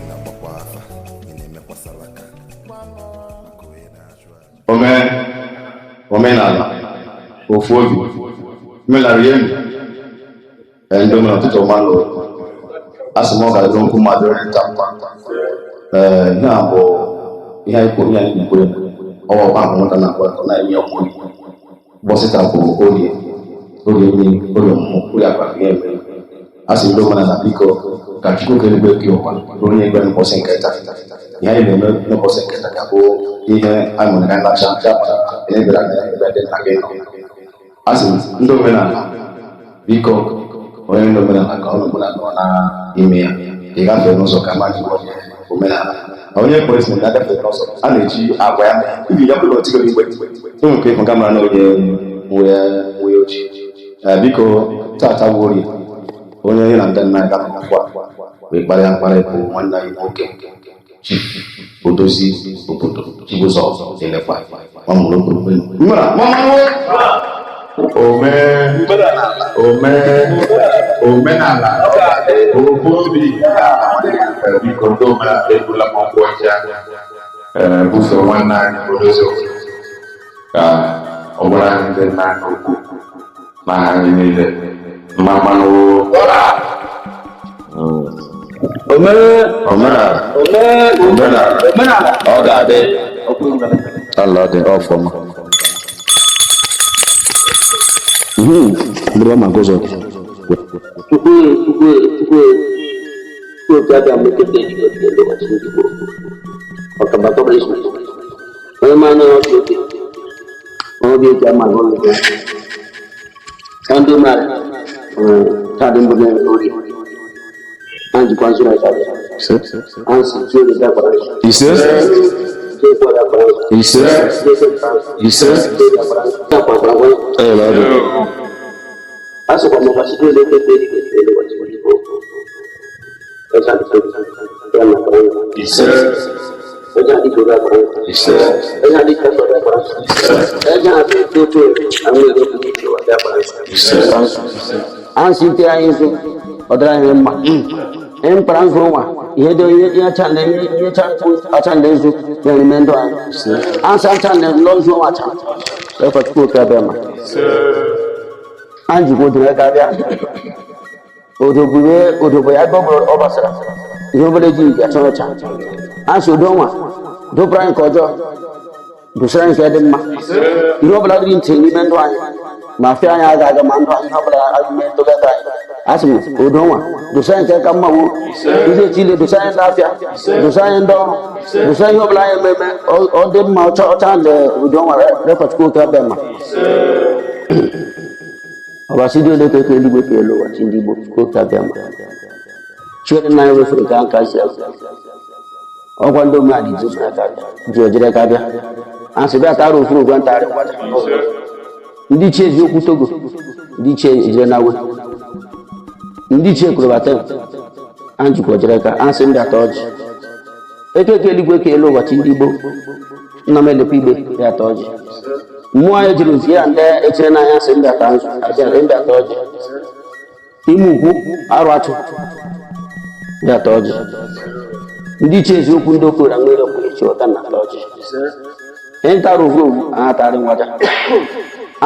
Na-agbakwa afa, ị na-emekwa salaka maka onye na-achụ aja. Ome omenala ofu obi omenala rienu. Ee, ndị omenala, ụtụtụ ọma nụ. Asị m, ọ ga-adịrị nkwu mmadụ onye nta mma. Ee, ihe a bụ ihe anyị kwuru, ihe anyị na-ekwu ya ọwa ọkwa ahụ nwata na-akwa ọ na-eme ọmụ orie. Ụbọchị taa bụ orie, orie mmiri, orie ọmụmụ, orie akpa ihe eme. A sị ndị omenala, biko, ka Chukwu kere eluigwe kee ụwa bụrụ onye ekpere n'ụbọchị nke taa. Ihe anyị na-eme n'ụbọchị nke taa ga-abụ ihe anyị nwere ka anyị lacha ya pụtara ihe bịara na ebe dị nna gị nọ. A sị ndị omenala, biko, onye ndị omenala ka ọnụ ọbụla nọ n'ime ya ka ị gafee n'ụzọ ka mmadụ igwe onye omenala na onye polisi na agafe n'ụzọ a na-eji agwa ya iji ya bụrụ otigoro igwe enwe ka ịfụ mara na onye nwee ojii. Ee, biko, tata bụ orie. Onye onye na ndị nna anyị ga-anọkwa wee kparịa mkparị bụ nwanne anyị nwoke, Chief Odozi Obodo Chibụzọ Elekwa mamụrụ mmara mamụ. Ome ome omenala ofu obi. Biko, ndị omenala, ebula m ọkwụ ọcha, ee, bufee nwanne anyị Odozi Obodo ka ọ gwara anyị ndị nna anyị okwu n'aha anyị niile. Mma mmanụ. Ome omenala ome omenala omenala. Ọ ga-adị ala dị ọfọma. Bụrụ ma gụzọ. Chukwu, Chukwu, Chukwu, Chukwu otu abịa mekete eluigwe dị elu ụbọchị ndị gboo ọkabakọbara isu onye ma na ọbịa oke ọbịa oke ama na ụlọ ya ndị mmadụ taa dị mbụ n'orie anyị jikwa nzu na ịtarị anyị si tie oge bịakwara nzu. Ise. Tie ekwe bịakwara nzu. Ise. Tie ekwe bịakwara nzu. Ise. Tie bịakwara nzu bịakwara nzu. Ee, ọ dị. A sịkwa m ụbọchị niile ekete eluigwe dị elu ụbọchị ndị gboo eze adịgo ya na akwara nzu. Ise. Eze adịgo bịakwara nzu. Ise. Eze adịgo bịakwara nzu. Eze adịgo otu anwụ ego bịakwara nzu. Ise. Anyị si ite anyị nzu, ọ dịrị anyị mma. Ihe mkpara nzu nwa ihe dị ihe ihe cha na ihe cha acha na nzu ya n'ime ndụ anyị. Anyị si acha na lọ nzu nwa acha ekwe Chukwu oke abịa ma anyị jikwa odo ya ga-abịa odo bụ ihe odo bụ ya ebe ọ bụla ọ gbasara ihe obere ji acha ọcha. Anyị si odo nwa dopụrụ anyị nke ọjọọ, dosara anyị nke dị mma. Ihe ọbụla dị ntị n'ime ndụ anyị ma afịa anyị aga aga ma ndụ anyị, ihe ọbụla anyị mee ntụgata anyị, asị m odo nwa dosa anyị nke ka mma wo ihe chile, dosa anyị ndị afịa, dosa anyị ndị ọrụ, dosa ihe ọbụla anyị ememe ọ dị mma ọcha ọcha na odo nwa rekwa Chukwu oke abịa ma ọbasi dị ole ka eluigwe ka elu ụwa chi ndị Igbo Chukwu oke abịa ma chiere nna anyị wefere ka nka si azụ ọkwa ndị omenala ji aka ji ojere ka bịa asị bịa tara ofuru ogwe ntarị ngwaja ndị ichie eziokwu Togo, ndị ichie ejire na we ndị ichie kwurubata anyị jikwa ojere ka asị ndị ata ọjị eke eke eluigwe ka elu ụwa chi ndị Igbo nna m elekwa igbe ya ata ọjị mmụọ anyị jiri ozi ya ndị echere n'anya sị ndị ata nzu abịa ndị ata ọjị ime ukwu arụ atụ ndị ata ọjị ndị ichie eziokwu ndị okora nwere okpuru echi ọta na ata ọjị ịntara ovu ovu anyị atarị nwaja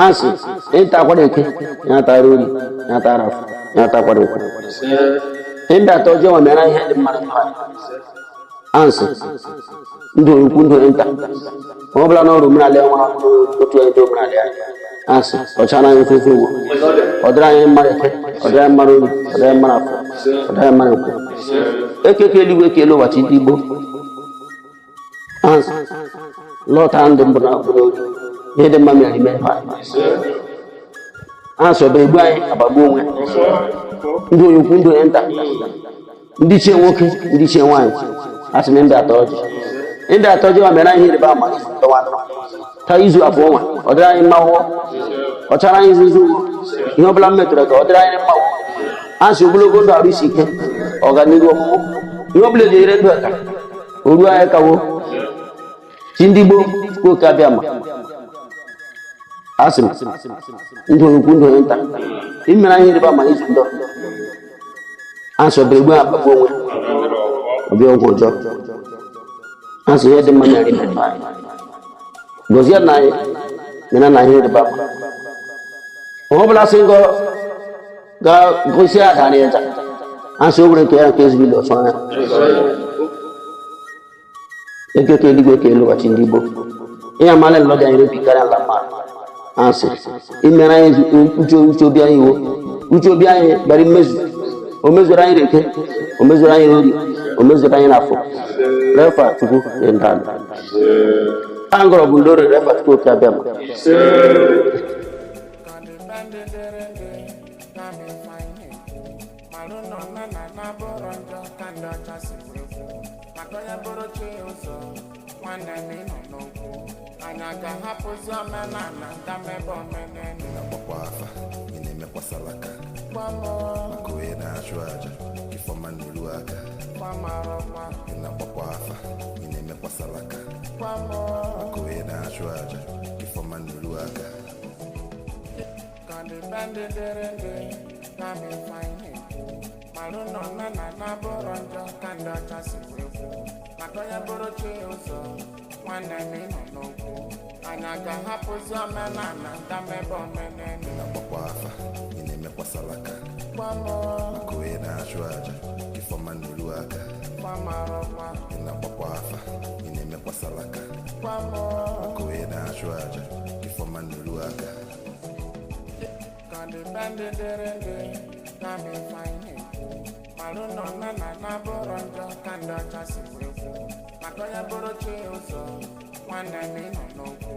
asị ịnta akwara eke ya atara ori ya atara afọ ya atakwara okwu ndị atọ ọjị nwa mere ihe dị mma na ndụ anyị ansị ndụ ukwu ndụ nta ma ọ bụla n'ọrụ omenala ya nwa otu onye ndị omenala ya asị ọchara anyị mfefe ugbo ọ dịrị anyị mmadụ eke, ọ dịrị anyị mmadụ ori, ọ dịrị anyị mmadụ afọ, ọ dịrị anyị mmadụ nkwụ eke eke eluigwe ka elu ụwa chi ndị Igbo asị lọta ndụ mbụ na mkpụrụ obi ihe dị mma mere ime ndụ anyị asị ọbara egbu anyị agbagbu onwe ndụ onye ukwu ndụ onye nta ndị ichie nwoke ndị ichie nwaanyị asị m ndị atọ ọjị ndị atọ ọjị ma mere anyị ihe ịrịba ama izu ọnwa anọ taa izu afọ ọnwa ọ dịrị anyị mma wụọ ọ chara anyị nzuzu ihe ọbụla m metụrụ ka ọ dịrị anyị mma wụọ asị ogologo ndụ arụ isi ike Ọganihu, ọmụmụ, ihe ọbụla eji enyere ndụ aka o ruo anyị kawo. Chi ndị gboo, Chukwu Oke Abịa Ma, asị m ndụ onye ukwu, ndụ onye nta, imere anyị ịrịba ama n'izu ndọ asị obere egbu akpagbu onwe ọbịa ọgwụ ọjọọ. Asị ihe dị mma mere mere anyị, gọzie na anyị mere na ihe ịrịba ama onye ọbụla sị ngọ ga-gosi ada na ịja. Asị o nwere nke ya nke ezigbo ile ọsọ ya ekeke eluigwe ka elu ụwa. Chi ndị gboo, ihe amala nlọ dị anyị obi karịa ala mmadụ. Asị imere anyị uche uche obi anyị iwo uche obi anyị bịara mmezu. O mezuoro anyị eke, o mezuoro anyị ori, o mezuoro anyị n'afọ refa. Chukwu dị ndụ angọrọ bụ ndori refa. Chukwu Oke Abịa Ma. Ka dị be ndị dịrị ndị na-amị ife anyị na-ekwu malụ na omenala bụrụ njọ ka ndị ọcha si wee kwu maka onye bụrụ chi ụzọ nwanne m ịnọ n'okwu anyị ga-ahapụzi omenala gamebe omenelu. Na-agbakwa afa, ị na-emekwa salaka Gbamo. Maka onye na-achụ aja ifeọma na-eru aka. Gbamarọkwa. Ị na-agbakwa afa, ị na-emekwa salaka Gbamo. Maka onye na-achụ aja ifeọma na-eru aka. Ka dị be ndị dịrị ndị na-amị ife anyị na-ekwu malụ na omenala bụrụ njọ ka ndị ọcha si wee kwu maka onye bụrụ chi ụzọ nwanne m ịnọ n'okwu anyị ga-ahapụzi omenala gamebe omenelu. Ị na-agbakwa afa, ị na-emekwa salaka Gbamo. Maka onye na-achụ aja ifeọma na-eru aka. Gbamarọkwa. Ị na-agbakwa afa, ị na-emekwa salaka Gbamo. Maka onye na-achụ aja ifeọma na-eru aka. Ka dị be ndị dịrị ndị na-amị ife anyị na-ekwu malụ na omenala bụrụ njọ ka ndị ọcha si wee kwu maka onye bụrụ chi ụzọ nwanne m ịnọ n'okwu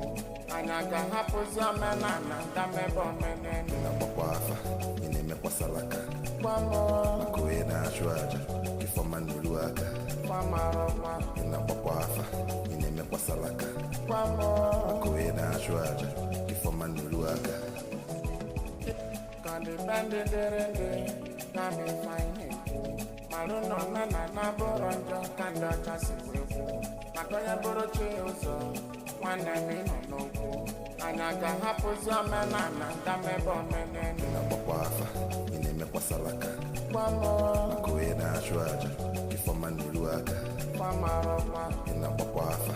anyị ga-ahapụzi omenala gamebe omenelu. Ị na-agbakwa afa, ị na-emekwa salaka Gbamo. Maka onye na-achụ aja ifeọma na-eru aka. Gbamarọkwa. Ị na-agbakwa afa, ị na-emekwa salaka Gbamo. Maka onye na-achụ aja ifeọma na-eru aka. Ka dị be ndị dịrị ndị na-amị ife anyị na-ekwu malụ na omenala bụrụ njọ ka ndị ọcha si wee kwu maka onye bụrụ chi ụzọ nwanne m ịnọ n'okwu anyị ga-ahapụzi omenala gamebe omenelu. Ị na-agbakwa afa, ị na-emekwa salaka Gbamo. Maka onye na-achụ aja ifeọma na-eru aka. Gbamarọkwa. Ị na-agbakwa afa,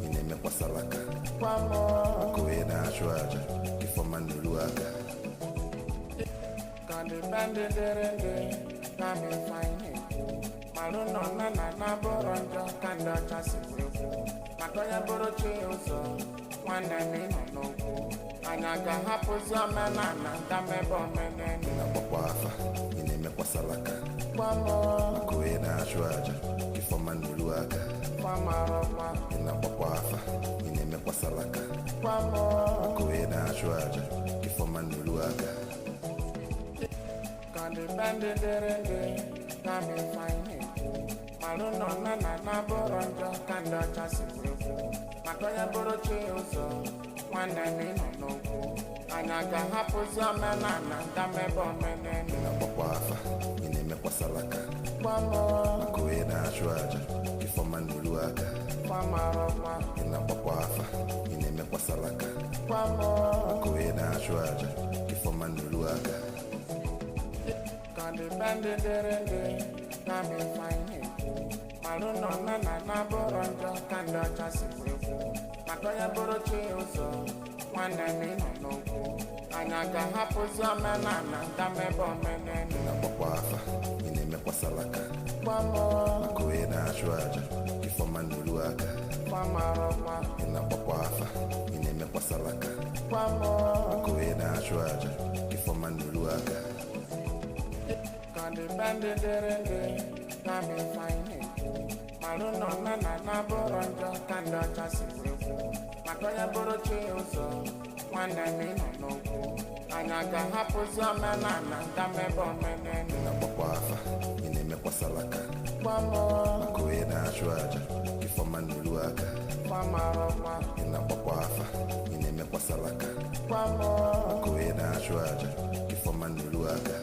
ị na-emekwa salaka Gbamo. Maka onye na-achụ aja ifeọma na-eru aka. Ka dị be ndị dịrị ndị na-amị ife anyị na-ekwu malụ na omenala bụrụ njọ ka ndị ọcha si wee kwu maka onye bụrụ chi ụzọ nwanne m ịnọ n'okwu anyị ga-ahapụzi omenala gamebe omenelu. Ị na-agbakwa afa, ị na-emekwa salaka Gbamo. Maka onye na-achụ aja ifeọma na-eru aka. Gbamarọkwa. Ị na-agbakwa afa, ị na-emekwa salaka Gbamo. Maka onye na-achụ aja ifeọma na-eru aka. Ka dị be ndị dịrị ndị na-amị ife anyị na-ekwu malụ na omenala bụrụ njọ ka ndị ọcha si wee kwu maka onye bụrụ chi ụzọ nwanne m ịnọ n'okwu anyị ga-ahapụzi omenala gamebe omenelu. Ị na-agbakwa afa, ị na-emekwa salaka Gbamo. Maka onye na-achụ aja ifeọma na-eru aka. Gbamarọkwa. Ị na-agbakwa afa, ị na-emekwa salaka Gbamo. Maka onye na-achụ aja ifeọma na-eru aka. Ka dị be ndị dịrị ndị na-amị ife anyị na-ekwu malụ na omenala bụrụ njọ ka ndị ọcha si wee kwu maka onye bụrụ chi ụzọ nwanne m ịnọ n'okwu anyị ga-ahapụzi omenala gamebe omenelu. Ị na-agbakwa afa, ị na-emekwa salaka Gbamo. Maka onye na-achụ aja ifeọma na-eru aka. Gbamarọkwa. Ị na-agbakwa afa, ị na-emekwa salaka Gbamo. Maka onye na-achụ aja ifeọma na-eru aka. Ka dị be ndị dịrị ndị na-amị ife anyị na-ekwu malụ na omenala bụrụ njọ ka ndị ọcha si wee kwu maka onye bụrụ chi ụzọ nwanne m ịnọ n'okwu anyị ga-ahapụzi omenala gamebe omenelu. Ị na-agbakwa afa, ị na-emekwa salaka Gbamo. Maka onye na-achụ aja ifeọma na-eru aka. Gbamarọkwa. Ị na-agbakwa afa, ị na-emekwa salaka Gbamo. Maka onye na-achụ aja ifeọma na-eru aka.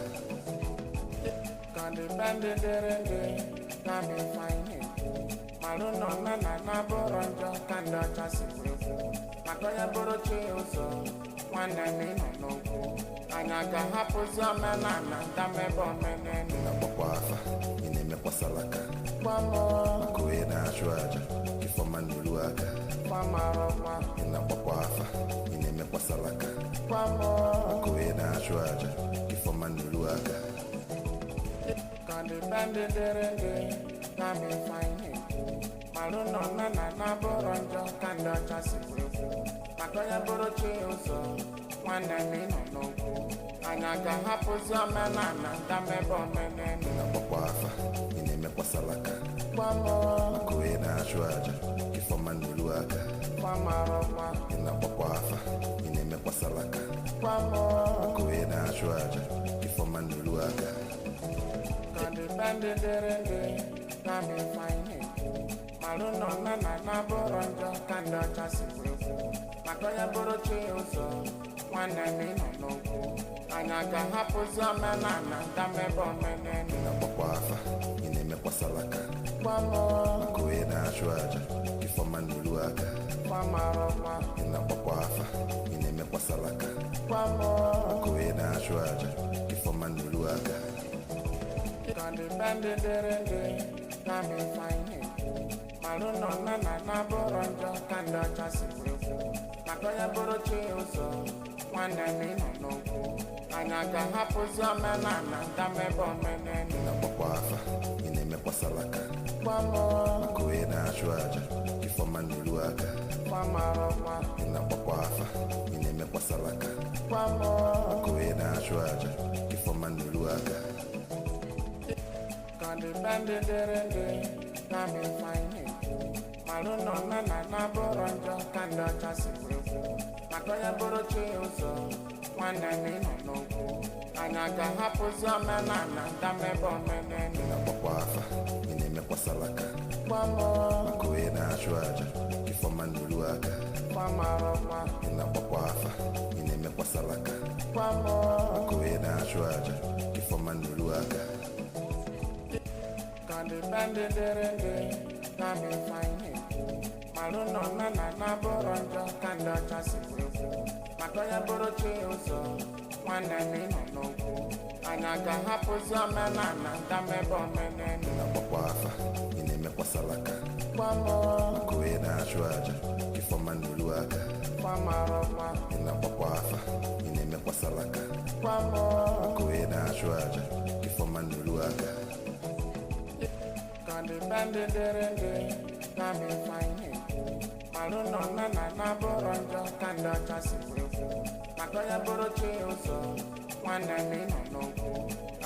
Ka dị Ka ndị be ndị dịrị ndị na-abụ ife anyị na-ekwu, malụ na omenala bụrụ njọ ka ndị ọcha si wee kwu. Maka onye bụrụ chi ụzọ, nwanne m, ịnọ n'okwu. Anyị a ga-ahapụzi omenala gamebe omenelu? Na-agbakwa afa, ị na-emekwa salaka. Gbamo. Maka onye na-achụ aja, ifeọma na-eru aka. Gbamarọkwa. Ị na-agbakwa afa, ị na-emekwa salaka. Gbamo. Maka onye na-achụ aja, ifeọma na-eru aka. Ka ndị be ndị dịrị ndị na-abụ ife anyị na-ekwu, malụ na omenala bụrụ njọ ka ndị ọcha si wee kwu. Maka onye bụrụ chi ụzọ, nwanne m, ịnọ n'okwu. Anyị a ga-ahapụzi omenala gamebe omenelu? Na-agbakwa afa, ị na-emekwa salaka. Gbamo. Maka onye na-achụ aja, ifeọma na-eru aka. Gbamarọkwa. Ị na-agbakwa afa, ị na-emekwa salaka. Gbamo. Maka onye na-achụ aja, ifeọma na-eru aka. Ka ndị be ndị dịrị ndị na-abụ ife anyị na-ekwu, malụ na omenala bụrụ njọ ka ndị ọcha si wee kwu. Maka onye bụrụ chi ụzọ, nwanne m, ịnọ n'okwu. Anyị a ga-ahapụzi omenala gamebe omenelu? Na-agbakwa afa, ị na-emekwa salaka. Gbamo. Maka onye na-achụ aja, ifeọma na-eru aka. Gbamarọkwa. Ị na-agbakwa afa, ị na-emekwa salaka. Gbamo. Maka onye na-achụ aja, ifeọma na-eru aka. Ka ndị be ndị dịrị ndị na-abụ ife anyị na-ekwu, malụ na omenala bụrụ njọ ka ndị ọcha si wee kwu. Maka onye bụrụ chi ụzọ, nwanne m, ịnọ n'okwu. Anyị a ga-ahapụzi omenala gamebe omenelu? Na-agbakwa afa, ị na-emekwa salaka. Gbamo. Maka onye na-achụ aja, ifeọma na-eru aka. Gbamarọkwa. Ị na-agbakwa afa, ị na-emekwa salaka. Gbamo. Maka onye na-achụ aja, ifeọma na-eru aka. Ka ndị be ndị dịrị ndị na-abụ ife anyị na-ekwu, malụ na omenala bụrụ njọ ka ndị ọcha si wee kwu. Maka onye bụrụ chi ụzọ, nwanne m, ịnọ n'okwu. Anyị a ga-ahapụzi omenala gamebe omenelu? Na-agbakwa afa, ị na-emekwa salaka. Gbamo. Maka onye na-achụ aja, ifeọma na-eru aka. Gbamarọkwa. Ị na-agbakwa afa, ị na-emekwa salaka. Gbamo. Maka onye na-achụ aja, ifeọma na-eru aka. Ka ndị be ndị dịrị ndị na-abụ ife anyị na-ekwu, malụ na omenala bụrụ njọ ka ndị ọcha si wee kwu. Maka onye bụrụ chi ụzọ, nwanne m, ịnọ n'okwu. Anyị a ga-ahapụzi omenala gamebe omenelu? Na-agbakwa afa, ị na-emekwa salaka. Gbamo. Maka onye na-achụ aja, ifeọma na-eru aka. Gbamarọkwa. Ị na-agbakwa afa, ị na-emekwa salaka. Gbamo. Maka onye na-achụ aja, ifeọma na-eru aka. Ka ndị be ndị dịrị ndị na-abụ ife anyị na-ekwu, malụ na omenala bụrụ njọ ka ndị ọcha si wee kwu. Maka onye bụrụ chi ụzọ, nwanne m, ịnọ n'okwu.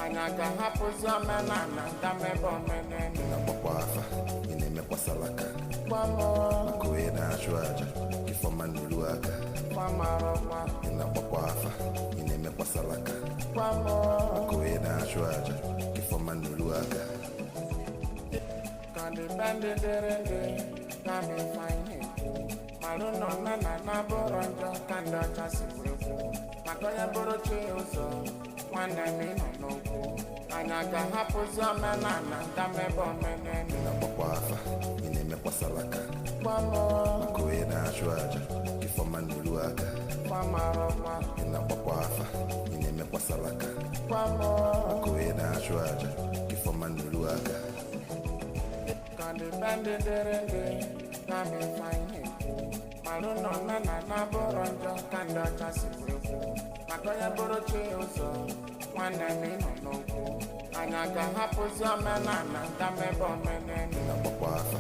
Anyị a ga-ahapụzi omenala gamebe omenelu? Na-agbakwa afa, ị na-emekwa salaka. Gbamo. Maka onye na-achụ aja, ifeọma na-eru aka. Gbamarọkwa. Ị na-agbakwa afa, ị na-emekwa salaka. Gbamo. Maka onye na-achụ aja, ifeọma na-eru aka. Ka ndị be ndị dịrị ndị na-abụ ife anyị na-ekwu, malụ na omenala bụrụ njọ ka ndị ọcha si wee kwu. Maka onye bụrụ chi ụzọ, nwanne m, ịnọ n'okwu. Anyị a ga-ahapụzi omenala gamebe omenelu? Na-agbakwa afa, ị na-emekwa salaka. Gbamo. Maka onye na-achụ aja, ifeọma na-eru aka. Gbamarọkwa. Ị na-agbakwa afa, ị na-emekwa salaka. Gbamo. Maka onye na-achụ aja, ifeọma na-eru aka. Ka ndị be ndị dịrị ndị na-abụ ife anyị na-ekwu, malụ na omenala bụrụ njọ ka ndị ọcha si wee kwu. Maka onye bụrụ chi ụzọ, nwanne m, ịnọ n'okwu. Anyị a ga-ahapụzi omenala gamebe omenelu? Na-agbakwa afa,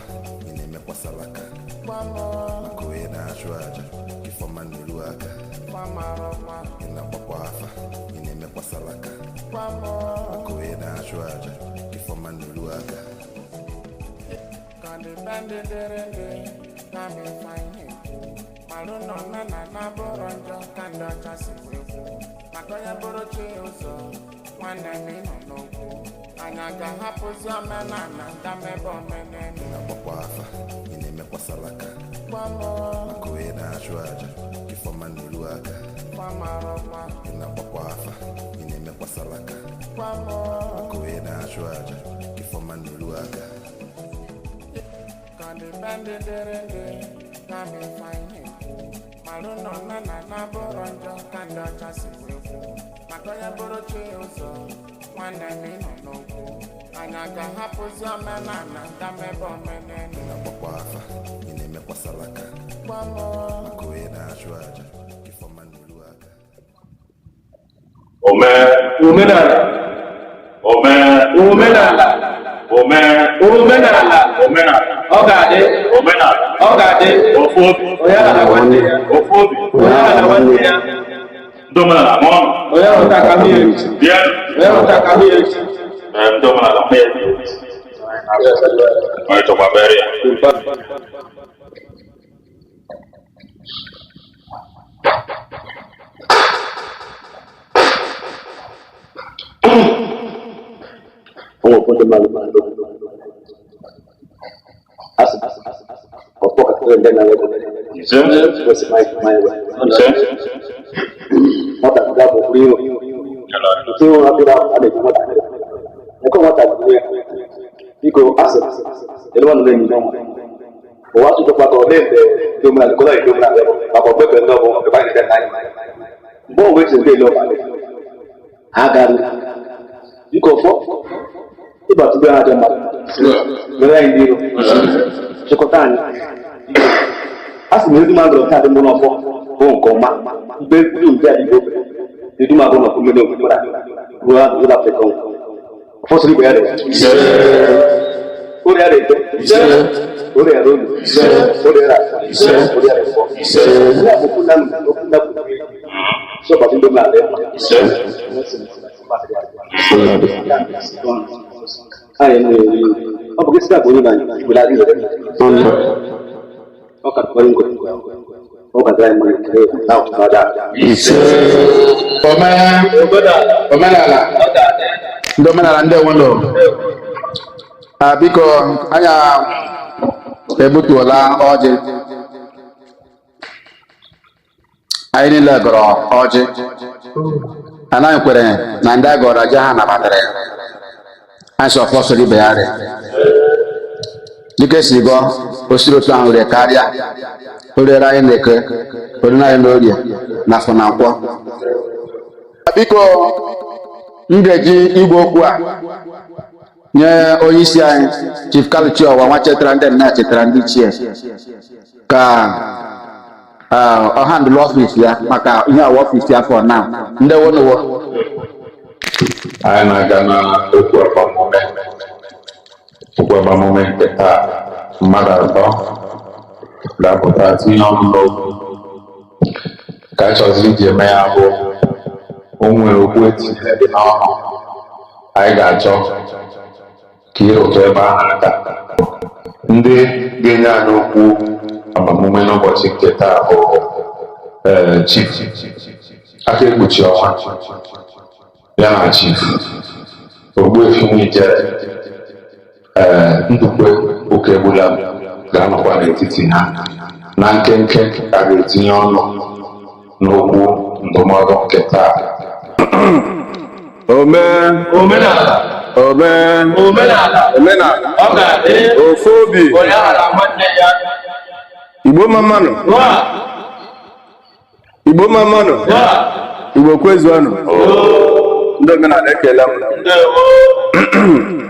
ị na-emekwa salaka. Gbamo. Maka onye na-achụ aja, ifeọma na-eru aka. Gbamarọkwa. Ị na-agbakwa afa, ị na-emekwa salaka. Gbamo. Maka onye na-achụ aja, ifeọma na-eru aka. Ka ndị be ndị dịrị ndị na-abụ ife anyị na-ekwu, malụ na omenala bụrụ njọ ka ndị ọcha si wee kwu. Maka onye bụrụ chi ụzọ, nwanne m, ịnọ n'okwu. Anyị a ga-ahapụzi omenala gamebe omenelu? Na-agbakwa afa, ị na-emekwa salaka. Gbamo. Maka onye na-achụ aja, ifeọma na-eru aka. Gbamarọkwa. Ị na-agbakwa afa, ị na-emekwa Salaka maka onye na-achụ aja ifeọma nụrụ aka. Ka dị be ndị dịrị ndị na bụ ife anyị na-ekwu malụ na omenala bụrụ njọ ka ndị ọcha si wee kwu maka onye bụrụ chi ụzọ nwanne m ịnọ n'okwu anyị a ga-ahapụzi omenala gamebe omenelu. Ị na-agbakwa afa, ị na-emekwa salaka maka onye na-achụ aja ifeọma nụrụ aka. Omee. Omenala. Omee. Omenala. Omee. Omenala. Omenala. Ọ ga-adị. Omenala. Ọ ga-adị. Ofu obi. Onye aghala nwanne ya. Ofu obi. Onye aghala nwanne ya. Ndị omenala ma ọnụ. Onye hụta ka mmiri. Bịa. Onye hụta ka mmiri. Ee, ndị omenala ma ya. Onye chọkwa bere ya. Ụmụ ụfọdụ mmadụ asị ọkpọ ka ndị na-ego Ise. kwesị Ise. nwata ga-abụ bụrụ iro nke ịhụ adịrị a na-eji nwata nke nwata bụ ya biko asị elewa nọ na-enyi n'ọnwa ụwa atụtụkwa ka ọ na-eme ndị omenala kọla ndị omenala ya bụ maka ọgbekọ ndị ọbụ ebe anyị na-ede n'anya mgbe onwe eche ndị ele ọba ha gara biko fọ ịbatụgbe ha dị mmadụ mere anyị ndị iro chịkọta anyị a sị na edumagụrụ nke adị mbụ n'ọfọ bụ nke ọma mgbe dum ndị adịgbo edumagụrụ n'ọfọ mmiri okwukwara ruo ruo Afrịka ọnwụ ọfọ sịrị ibe ya dị orí ara ètò orí ara olù orí ara orí ara ẹ̀fọ́ ní àkókò náà òkú náà kò ní sọ́ọ̀bù àti ndómi àlẹ́ ayé ní orí ọ bụ gị sị àbò onye na ìgbèlè adịghị ọ ka tụkwara nkọ ọ ka dara mmanụ kere na ọtụtụ aja. Omenala. Ndị omenala ndị onwelo. Ah, biko anyị ebutuola ọjị. Anyị niile gọrọ ọjị. Anaghị kwere na ndị a gọrọ ọjị ha nabatara ya. Anyị sị ọfọ soro ibe ya rịa. Dịka esi gọọ, o siri otu ahụ rie karịa. O riere anyị na eke, o riere anyị n'orie, na afọ na nkwọ. Biko, m ga-eji igwe okwu a nye onye isi anyị Chief Kaluchi Ọwa nwa chetara ndị nna chetara ndị ichie ka ọ handle office ya maka ihe awa office ya for now. Ndewo nụwo. Anyị na-aga na okwu agbamume. Okwu agbamume nke taa, mmadụ atọ ga-apụta tinye ọnụ n'okwu. Ka anyị chọziri iji eme ya bụ o nwere okwu etinyere dị n'ọnụ anyị ga-achọ ka ịrụtụ ebe ahụ aka. Ndị ga-enye anyị okwu agbamume n'ụbọchị nke taa bụ ee Chief aka ekpuchi ọnwa ya na Chief Ogbuefi Nwijere ee Ndukwe Okegbula ga-anọkwa n'etiti ha. Na nkenke ka a ga-etinye ọnụ n'okwu ndụmọdụ nke taa. Omee. Omenala. Omee. Omenala. Omenala. Ọ ga-adị. Ofu obi. Onye aghara nwanne ya. Igbo mamanụ. Nwa. Igbo mamanụ. Nwa. Igbo kwezuonụ. Ndị omenala ekele m. Ndewo.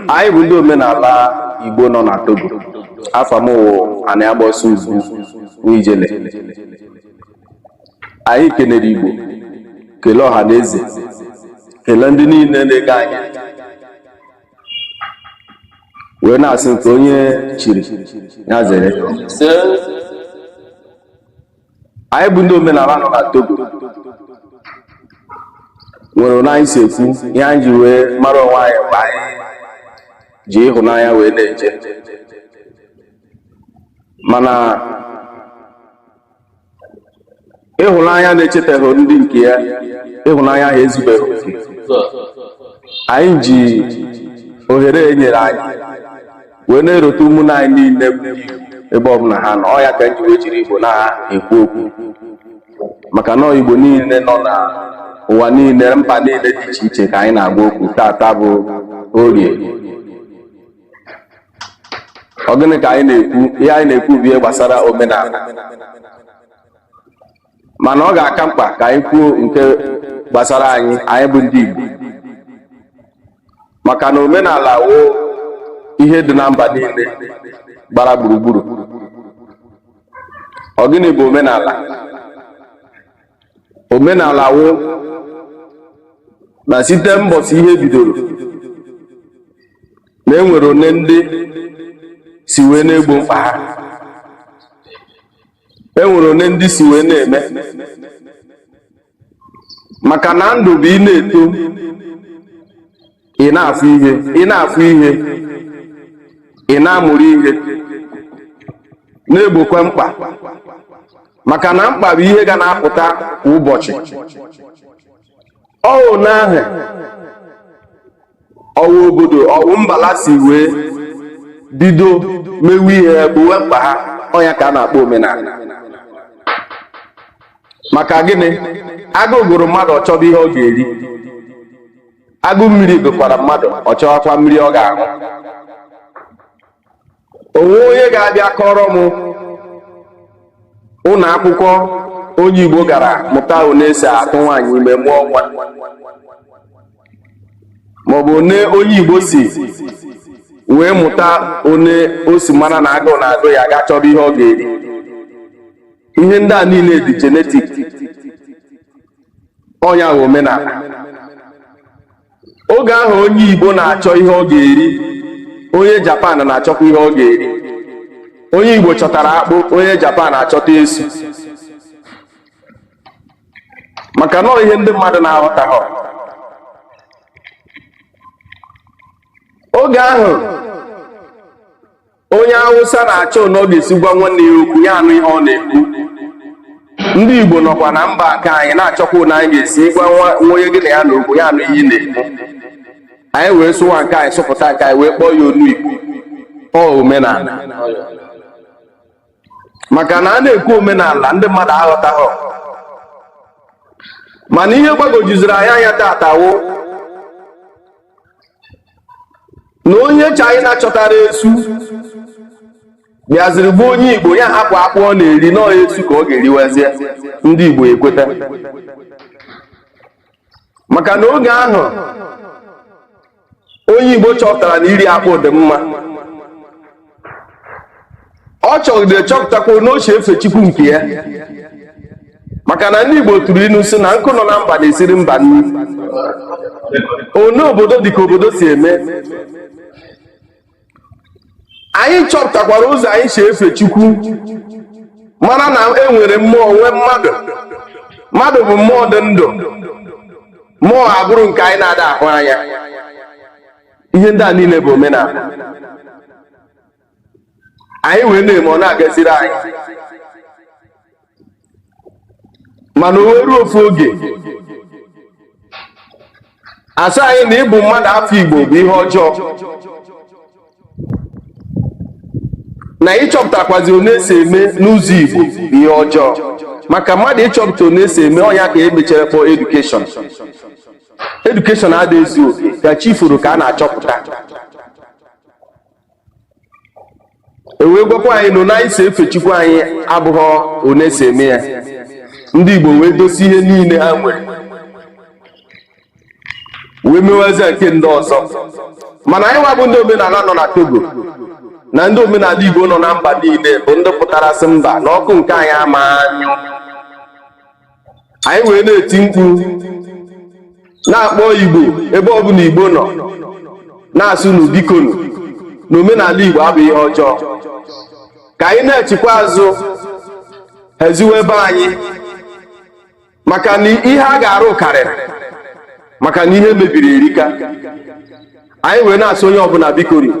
Anyị bụ ndị omenala Igbo nọ na Togo. Afa m wụ Anị Agbọsọ Ugwu Nwijele. Anyị kenere Igbo, kelee ọha na eze, kelee ndị niile na-ege anyị ntị, wee na-asị nke onye chiri ya zere. Anyị bụ ndị omenala nọ na Togo nwere one anyị si ekwu ihe anyị ji wee mara onwe anyị mgbe anyị ji ịhụnanya wee na-eje, mana ịhụnanya na-echetaghị ndị nke ya, ịhụnanya ahụ ezubeghị oke. Anyị ji ohere e nyere anyị wee na-erote ụmụnne anyị niile bụ ndị Igbo ebe ọbụla ha nọ. Ọ ya ka m ji wee jiri Igbo na-ekwu okwu maka na Igbo niile nọ na Ụwa niile, mba niile dị iche iche ka anyị na-agwa okwu tata bụ Orie. Ọ gịnị ka anyị na-ekwu? Ihe anyị na-ekwu bụ ihe gbasara omenala, mana ọ ga-aka mkpa ka anyị kwuo nke gbasara anyị, anyị bụ ndị Igbo, maka na omenala wụ ihe dị na mba niile gbara gburugburu. Ọ gịnị bụ omenala? Omenala wụ na site mbọsị ihe bidoro na enwere one ndị si wee na-egbo mkpa ha, enwere one ndị si wee na-eme, maka na ndụ bụ ị na-eto, ị na-afụ ihe, ị na-afụ ihe, ị na-amụrụ ihe, na-egbokwa mkpa, maka na mkpa bụ ihe ga na-apụta kwa ụbọchị. Ọwụ n'ahụ ọwụ obodo ọwụ mbala si wee bido mewe ihe, gbowe mkpa ha, ọ ya ka a na-akpọ omenala. Maka gịnị? Agụụ gụrụ mmadụ, ọ chọba ihe ọ ga-eri. Agụụ mmiri gụkwara mmadụ, ọ chọwakwa mmiri ọ ga-aṅụ. Onwe onye ga-abịa kọrọ m ụlọ akwụkwọ onye Igbo gara mụta one esi atụ nwaanyị ime, mụọ nwa, maọbụ one onye Igbo si wee mụta one o si mara na agụụ na-agụ ya, ga chọba ihe ọ ga-eri? Ihe ndị a niile dị genetic. Ọ ya wụ omenala. Oge ahụ onye Igbo na-achọ ihe ọ ga-eri, onye Japan na-achọkwa ihe ọ ga-eri. Onye Igbo chọtara akpụ, onye Japan achọta esu, maka na ọ ihe ndị mmadụ na-aghọtaghọ. Oge ahụ onye Awụsa na-achọ na ọ ga-esi gwa nwanne ya okwu, ya anụ ihe ọ na-ekwu, ndị Igbo nọkwa na mba nke anyị na-achọkwa na anyị ga-esi gwa nwa onye gị na ya na okwu, ya anụ ihe ị na-ekwu. Anyị wee sụwa nke anyị, sụpụta nke anyị, wee kpọọ ya onu Igbo. Ọ omenala, maka na a na-ekwu omenala, ndị mmadụ aghọtaghọ. Mana ihe gbagojuziri anyị anya tata wụ na onye China chọtara esu bịaziri gbuo onye Igbo, ya hapụ akpụ ọ na-eri nọọ esu ka ọ ga-eriwezie. Ndị Igbo ekweta, maka na oge ahụ onye Igbo chọpụtara na iri akpụ dị mma, ọ chọgide chọpụtakwa na o si efe Chukwu nke ya, maka na ndị Igbo tụrụ inu sị na nkụ nọ na mba na-esiri mba nri. One obodo dị ka obodo si eme. Anyị chọpụtakwara ụzọ anyị si efe Chukwu, mara na e nwere mmụọ, nwee mmadụ. Mmadụ bụ mmụọ dị ndụ, mmụọ abụrụ nke anyị na-ada ahụ anya. Ihe ndị a niile bụ omenala anyị wee na-eme, ọ na-agaziri anyị. Mana o wee ruo ofu oge, asị anyị na ịbụ mmadụ afọ Igbo bụ ihe ọjọọ, na ịchọpụtakwazi one esi eme n'ụzọ Igbo bụ ihe ọjọọ, maka mmadụ ịchọpụta one esi eme, ọ ya ka emechara kpọọ education. Education adịghị ezu oke, ka chi furu ka a na-achọpụta. E wee gwakwa anyị na one anyị si efe Chukwu anyị abụghị one esi eme ya. Ndị Igbo wee dosi ihe niile ha nwere, wee mewezie nke ndị ọzọ. Mana anyị nwa bụ ndị omenala nọ na Togo na ndị omenala Igbo nọ na mba niile bụ ndị pụtara sị mba, na ọkụ nke anyị ama anyụ. Anyị wee na-eti mkpu, na-akpọ Igbo ebe ọbụla Igbo nọ, na-asị unu bikonu, na omenala Igbo abụghị ihe ọjọọ, ka anyị na-echikwa azụ haziwe ebe anyị, maka na ihe a ga-arụ karịrị, maka na ihe mebiri erika. Anyị wee na-asị onye ọbụla bikonu,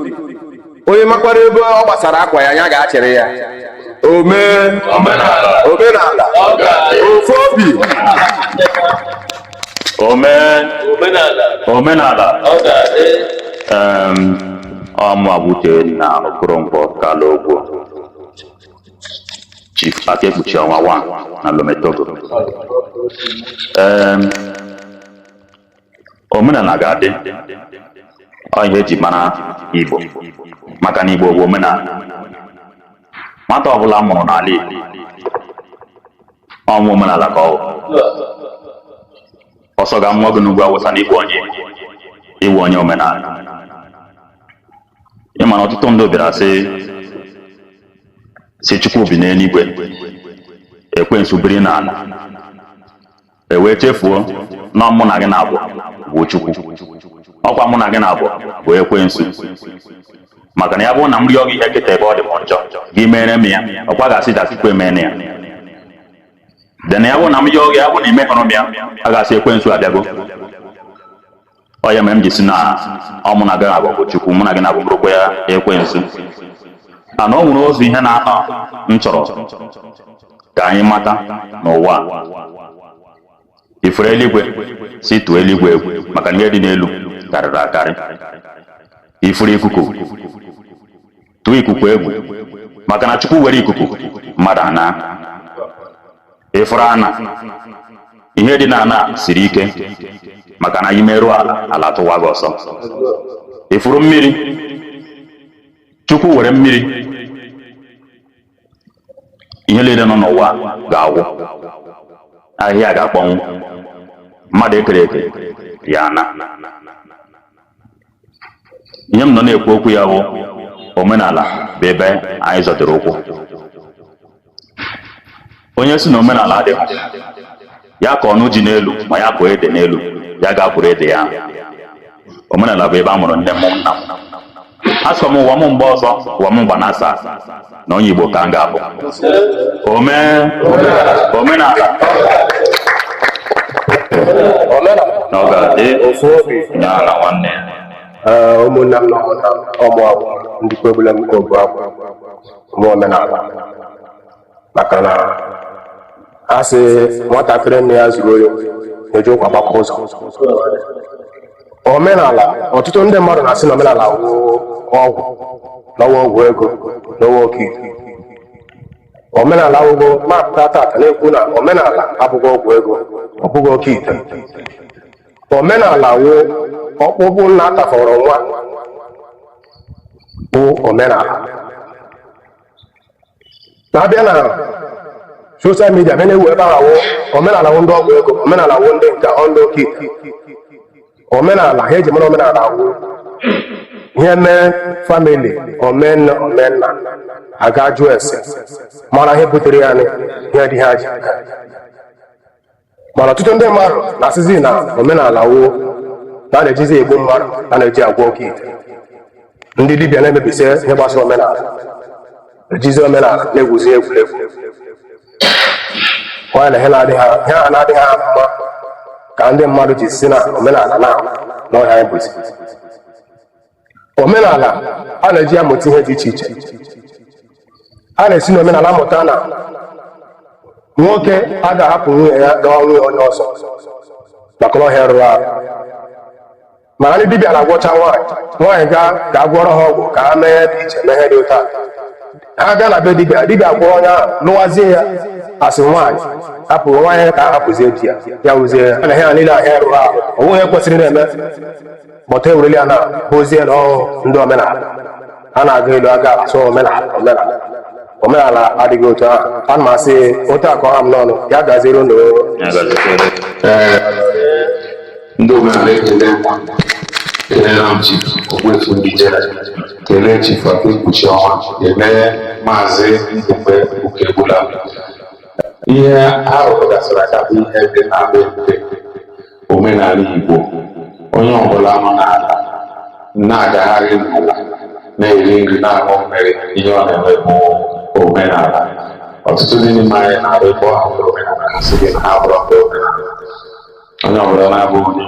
onye makwara ebe ọ gbasara akwa ya, ya ga-achịrị ya omee omenala ofu obi. Omee omenala. Ọ mụ bụ Uchenna Okoronkwo Kalogwo, Chief Akekpuchi Ọnwa 1 na Lome Togo. Omenala ga-adị. Ọ ihe eji mara Igbo, maka na Igbo bụ omenala. Nwata ọbụla a mụrụ n'ala Igbo, ọ nwa omenala ka ọ bụ. Ọsọ ga-amụọ gị n'ugwu Awụsa na ịbụ onye Igbo, ịbụ onye omenala. Ị ma na ọtụtụ ndị bịara sị sị Chukwu bi n'eluigwe, ekwensu biri n'ala, e wee chefuo na mụ na gị na-abụ bụ Chukwu, ọkwa mụ na gị na-abụ bụ ekwensu. Maka na ya bụrụ na m rịọ gị ihe kịta ebe ọ dị m njọ, gị mere m ya, ọkwa ga-asị da Chukwu emene ya. Then ya bụrụ na m yọọ gị, ya bụrụ na imehụrụ m ya, a ga-asị ekwensu abịago. Ọ ya mere m ji si na ọ mụ na gị na-abụ bụ Chukwu, mụ na gị na-abụ bụrụkwa ya ekwensu. Ana o nwere ụzọ ihe na-atọ m chọrọ ka anyị mata n'ụwa a. Ifuru eluigwe, si tụọ eluigwe egwu, maka na ihe dị n'elu karịrị akarị. Ifuru ikuku, tụọ ikuku egwu, maka na Chukwu were ikuku mmadụ ana. Ifuru ana, ihe dị n'ana siri ike, maka na imerụ ala, ala tụwa gị ọsọ. Ifuru mmiri, Chukwu were mmiri, ihe niile nọ n'ụwa ga-agwụ, ahịhịa ga-akpọnwụ, mmadụ ekere eke ya ana. Ihe m nọ na-ekwu okwu ya bụ omenala bụ ebe anyị zọdoro ụkwụ. Onye si na omenala adịghị ya ka ọnụ ji n'elu, ma ya kụọ ede n'elu, ya ga-akwụrụ ede ya. Omenala bụ ebe a mụrụ nne m, nna m. Asọ m ụwa m mgbe ọzọ, ụwa m mgba na asaa na onye Igbo ka m ga-abụ. Omenala na ọ ga-adị Ofu obi. Ya na nwanne ya. Ee, ụmụnne m na ụmụnna m, ọmụ abụ ndị kwegbula m obu abụ mụ omenala, maka na a sị nwatakịrị nne ya zuru oyi na-eji ụkwa gbakọ ụzọ. Omenala, ọtụtụ ndị mmadụ na-asị na omenala wụ ọgwụ, n'ọwa ọgwụ ego, n'ọwa oke ite. Omenala awụgo mapụta tata na-ekwu na omenala abụghị ọgwụ ego, ọ bụghị oke ite. Omenala wụ ọkpụkpụ nna tafọrọ nwa bụ omenala. Na-abịa na social media, bịa na-ewu ebe ahụ wụ omenala, wụ ndị ọgwụ ego, omenala wụ ndị nka ọ, ndị oke ite. Omenala ha eji mara omenala wụ ihe mee family, omenna omenna aga jụọ ese mara ihe butere ya, nị ihe dị ha ji. Mana ọtụtụ ndị mmadụ na-asịzi na omenala wụ na a na-ejizi egbu mmadụ, na na-eji agwọ oke ite. Ndị dibịa na-emebisi ihe gbasara omenala, ejizi omenala na-egwuzi egwuregwu. Nwaanyị na ihe na-adịghị ihe a na-adịghị ha mma ka ndị mmadụ ji si na omenala na n'ọhịa. Anyị bụzi omenala, a na-eji ya mụta ihe dị iche iche. A na-esi n'omenala mụta na nwoke a ga-ahapụ nwunye ya gawa nwunye onye ọzọ, maka na ọhịa rụrụ arụ. Mana ndị dibịa na-agwọcha nwaanyị, nwaanyị gaa ka a gwọrọ ha ọgwụ, ka ha mee ihe dị iche, mee ihe dị ụta. Ha gaa na be dibịa, dibịa gwọrọ onye ahụ, lụwazie ya, asị nwaanyị hapụ nwaanyị ka a hapụzie di ya, ya wụzie ya na ihe ha niile ahịa rụrụ arụ. Onwe ihe kwesịrị na-eme bọta ewereli ya na bozie na ọhụụ ndị omenala a na-aga elu aga asụ omenala. Omenala, omenala adịghị otu ahụ. Ana m asị otu a ka ọ ha m n'ọnụ. Ya gaziere unu. Ya gaziere. Ee, ndị omenala, ekele m, kelela m Chief Ogbuefi Ndijere, kelee Chief Akekpuchi Ọnwa, kelee Maazị Ndukwe Ukegbula. Ihe ha rụpụtasịrị aka bụ ihe dị na be mpe omenala Igbo. Onye ọbụla nọ n'ala na-agagharị n'ala, na-eri nri, na-aṅụ mmiri, ihe ọ na-eme bụ omenala. Ọtụtụ ndị n'ime anyị na-arụ ebe ọ hapụrụ omenala, ha sị gị na ha bụrụ ndị omenala. Onye ọbụla na-abụ onye,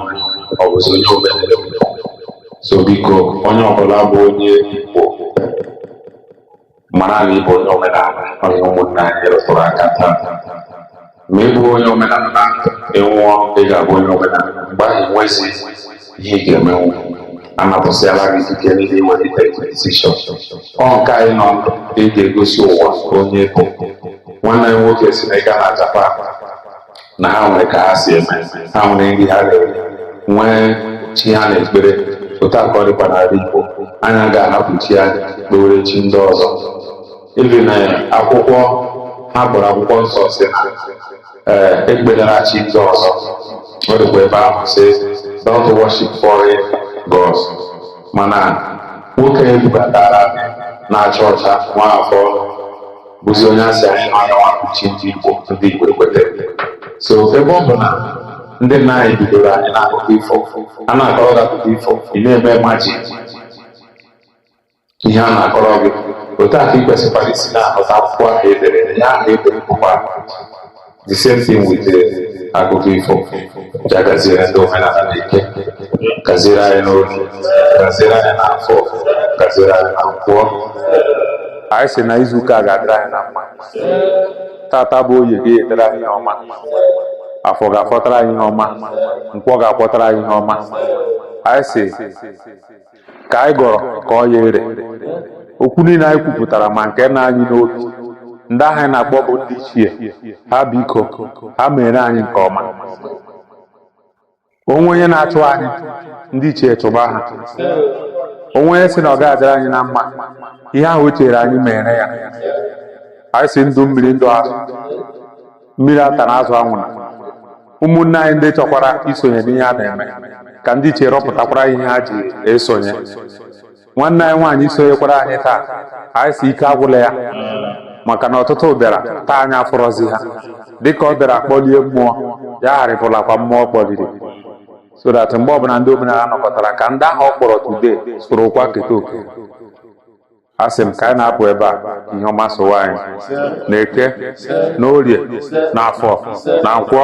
ọ bụzi onye omenala. So biko, onye ọbụla bụ onye Igbo, mara na ịbụ onye omenala. Onye ụmụnne anyị rụtụrụ aka taa, ma ị bụ onye omenala na ndụ, ịnwụọ, ị ga-abụ onye omenala. Mgbe ahụ enwezi ihe ị ga-emenwu, anapụsịala gị ikike niile iwere take decision. Ọ nke anyị nọ ndụ ị ga-egosi ụwa onye bụ. Nwanne anyị nwoke si na ịga na Japan, na ha nwere ka ha si eme, ha nwere nri ha na-eri, nwee Chi ha na-ekpere. Otu a ka ọ dịkwa n'ala Igbo, anyị agaghị ahapụ chi anyị kpewere chi ndị ọzọ. Even na akwụkwọ ha kpọrọ akwụkwọ nsọ si na ee, ekpelara chi ndị ọzọ. Ọ dịkwa ebe ahụ sị, "Don't worship foreign gods." Mana nwoke ebubatara na-acha ọcha nwa afọ bụzi onye asị anyị na ọnya nwapụ chi ndị Igbo, ndị Igbo ekwete. So ebe ọ bụ na ndị nna anyị bidoro anyị n'akụkọ ifo, a na-akọrọ gị akụkọ ifo, ị na-eme imagine ihe a na-akọrọ gị. Otu a ka ị kwesịkwara isi na-ahụta akwụkwọ ahụ edere, ya ahụ edere bụkwa the same thing with the akụkọ ifo. Ya gaziere ndị omenala na eke, gaziere anyị n'obi, gaziere anyị n'afọ, gaziere anyị na nkwọ. Anyị sị na izu ụka a ga-adịrị anyị na mma. Tata bụ Oye, ga-etere anyị ihe ọma, afọ ga-afọtara anyị ihe ọma, nkwọ ga-akwọtara anyị ihe ọma. Anyị sị ka anyị gọrọ ka ọ ya ere okwu niile anyị kwupụtara, ma nke na anyị n'obi, ndị ahụ anyị na-akpọ bụ ndị ichie ha, biko ha mere anyị nke ọma. Onwe onye na-achụ anyị, ndị ichie chụba ha. Onwe onye sị na ọ ga-adịrị anyị na mma, ihe ahụ o chere anyị mere ya. Anyị si ndụ mmiri, ndụ azụ, mmiri ata na azụ anwụna. Ụmụnne anyị ndị chọkwara isonye n'ihe a na-eme, ka ndị ichie rọpụtakwara ihe ha ji esonye. Nwanne anyị nwaanyị sonyekwara anyị taa, anyị si ike agwụla ya, maka na ọtụtụ bịara taa anyị afụrọzi ha. Dịka ọ bịara kpọlie mmụọ ya, gharịpụlakwa mmụọ kpọliri, so that mgbe ọbụla ndị omenala nọkọtara, ka ndị ahụ ọ kpọrọ today sorokwa keta oke. A sị m ka anyị na-apụ ebe a, ihe ọma sowa anyị na eke, na orie, na afọ, na nkwọ.